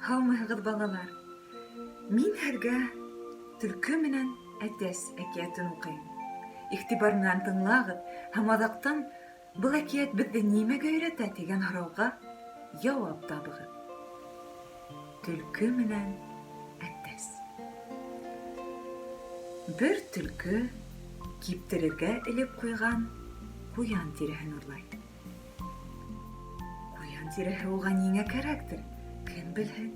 Һаумыһығыҙ, балалар! Мин һеҙгә Төлкө менән әтәс әкиәтен уҡыйым. Игътибар менән тыңлағыҙ һәм аҙаҡтан был әкиәт беҙҙе нимәгә өйрәтә тигән һорауға яуап табығыҙ. Төлкө менән әтәс. Бер төлкө киптерергә элеп куйган куян тиреһен урлай. Куян тиреһе уға ниңә кәрәктер, кем белһен.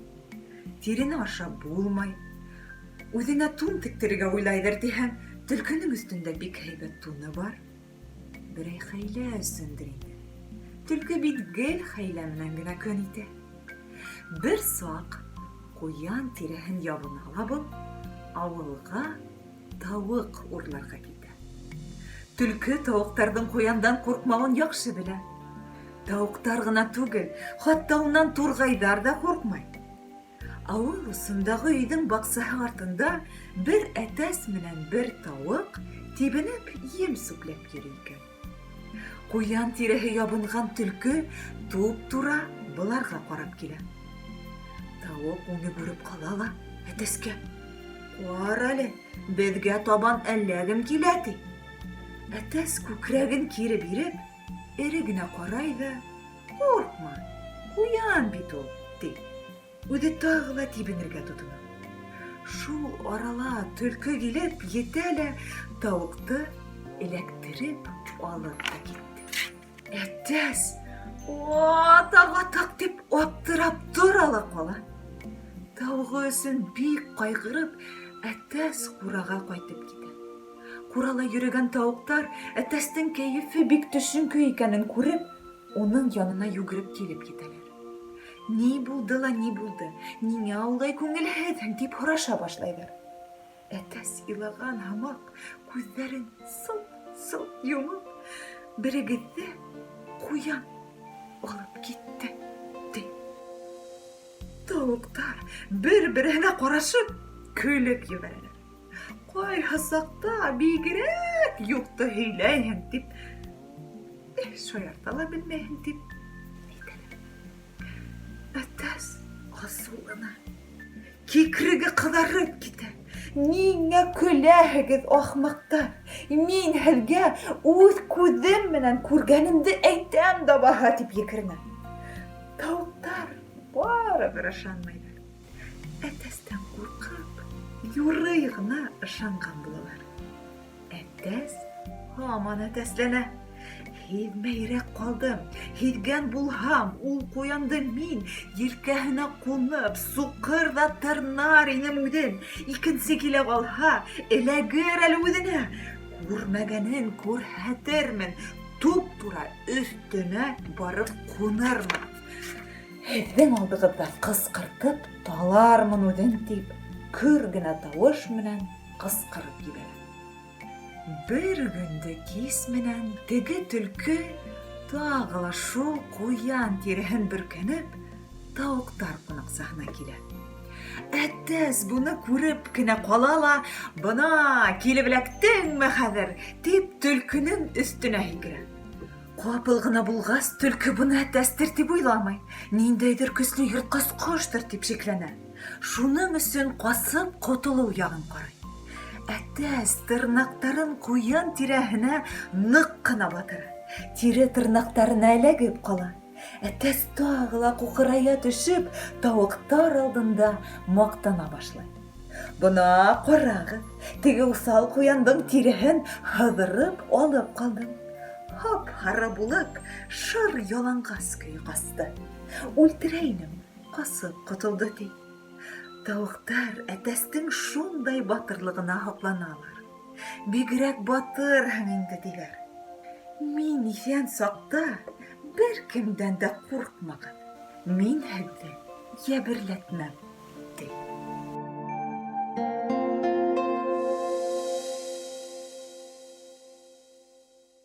Тирене ашап булмай. Үҙенә тун тектерергә уйлайҙыр тиһәң, төлкөнөң өҫтөндә бик һәйбәт туны бар. Берәй хәйлә өсөндөр инде. Төлкө бит гел хәйлә менән генә көн итә. Бер саҡ куян тиреһен ябына ла был, авылға Тауыҡ урларға китә. Төлкө тауыҡтарҙың ҡуяндан ҡурҡмауын яҡшы белә. Тауыҡтар ғына түгел, хатта унан турғайҙар ҙа ҡурҡмай. Ауыл осондағы өйҙөң баҡсаһы артында бер әтәс менән бер тауыҡ тибенеп ем сүпләп йөрөй икән. Ҡуян тиреһе ябынған төлкө туп-тура быларға ҡарап килә. Тауыҡ уны күреп ҡала ла әтәскә: "Ҡара әле, беҙгә табан әллә кем килә", ти. Әтәс күкрәген кире биреп, эре генә ҡарай ҙа: "Ҡурҡма, ҡуян бит ул", ти. Үҙе тағы ла тибенергә тотона. Шул арала төлкө килеп етә лә тауыҡты эләктереп алып та китте. Әтәс, атак-атак дип аптырап тора ла ҡала. Тауығы өсөн бик ҡайғырып, әтәс ҡураға ҡайтып китә. Ҡурала йөрөгән тауыҡтар әтәстең кәйефе бик төшөнкө икәнен күреп, уның янына йүгереп килеп етәләр. Ни булды ла ни булды, ниңә улай күңелһеҙһең, тип һораша башлайҙар. Әтәс илаған һымаҡ, күҙҙәрен сылт-сылт йомоп, берегеҙҙе ҡуян алып китте, ти. Тауыҡтар бер-береһенә ҡарашып көлөп ебәрәләр. Ҡайһы саҡта бигерәк юҡты һөйләйһең, тип Эх, шаярта ла белмәйһең, тип әйтәләр. Әтәс асыулана. Кикреге ҡыҙарып китә. Ниңә көләһегеҙ, ахмаҡтар? Мин һеҙгә үҙ күҙем менән күргәнемде әйтәм дә баһа, тип екеренә. Тауыҡтар барыбер ышанмайҙар. Әтәстән ҡурҡып, юрый ғына ышанған булалар. Әтәс һаман әтәсләнә. Һиҙмәйерәк ҡалдым. Һиҙгән булһам, ул ҡуянды мин елкәһенә ҡунып, суҡыр ҙа тырнар инем үҙен. Икенсе килә ҡалһа, эләгер әле үҙенә. Күрмәгәнен күрһәтермен. Туп-тура өҫтөнә барып ҡунырмын. Һеҙҙең алдығыҙҙа ҡысҡыртып талармын үҙен, тип, көр генә тауыш менән ҡысҡырып ебәрә. Бер көндө кис менән теге төлкө тағы ла шул ҡуян тиреһен бөркәнеп, тауыҡтар ҡунаҡсаһына килә. Әтәс буны күреп кенә ҡала ла, бына килеп эләктеңме хәҙер, дип төлкөнөң өҫтөнә һикерә. Ҡапыл ғына булғас, төлкө быны әтәстер дип уйламай, ниндәйҙер көслө йыртҡыс ҡоштыр дип шикләнә. Шуның өсөн ҡасып ҡотолоу яғын ҡарай. Әтәс тырнаҡтарын ҡуян тирәһенә ныҡ ҡына батыра. Тире тырнаҡтарына эләгеп ҡала. Әтәс тағы ла ҡуҡырая төшөп, тауыҡтар алдында маҡтана башлай. Бына ҡарағыҙ, теге уҫал ҡуяндың тиреһен һыҙырып алып ҡалдым. Һап-һары булып, шыр яланғас көйө ҡасты. Үлтерә инем, ҡасып ҡотолдо, ти. Тауыҡтар әтәстең шундай батырлығына һоҡланалар. Бигерәк батырһың инде, тиләр. Мин иҫән саҡта бер кемдән дә ҡурҡмағыҙ. Мин һеҙҙе йәберләтмәм, ти.